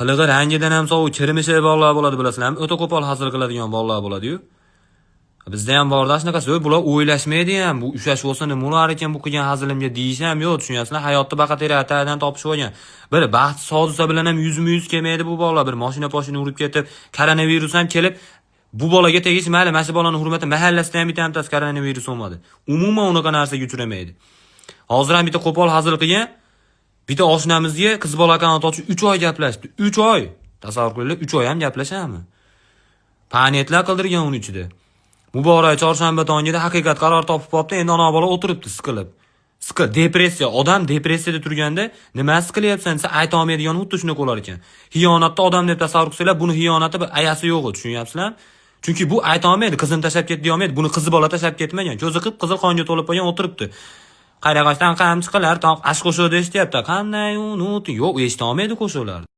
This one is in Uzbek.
Qilig'i rangidan ham sovuq, kirmishi bolalar bo'ladi, bilasizlarmi? O'ta qo'pol hazil qiladigan bolalar bo'ladi-yu. Bizda ham borda shunaqasi, bular o'ylashmaydi ham, bu ushlashib olsa nima bo'lar ekan bu qilgan hazilimga deyish ham yo'q, tushunyapsizlar? Hayotni baqateradan topishib olgan. Bir baxtsiz hodisa bilan ham yuzma-yuz kelmaydi bu bolalar. Bir mashina poshina urib ketib, koronavirus ham kelib, bu bolaga tegish mayli, mana shu bolani hurmati mahallasida ham bittasi koronavirus bo'lmadi. Umuman unaqa narsaga uchramaydi. Hozir ham bitta qo'pol hazil qilgan, bitta oshnamizga qiz bola akkaunt ochib 3 oy gaplashdi. 3 oy. Tasavvur qilinglar, 3 oy ham gaplashadimi? Panetlar qildirgan uni ichida. Muborak chorshanba tongida haqiqat qaror topib qolibdi, endi ona bola o'tiribdi siqilib. Siqil, depressiya, odam depressiyada turganda nimasi qilyapsan desa ayta olmaydigan xuddi shunaqa bo'lar ekan. Xiyonatda odam deb tasavvur qilsanglar, buni xiyonati bir ayasi yo'q, tushunyapsizlar? Chunki bu ayta olmaydi, qizim tashlab ketdi deya olmaydi, buni qizi bola tashlab ketmagan. Ko'zi qip qizil qonga to'lib qolgan o'tiribdi. Qayrag'ochdan qamchi qilar, toq ash qo'shiqni eshityapti. Qanday unut, yo'q, eshita olmaydi qo'shiqlarni.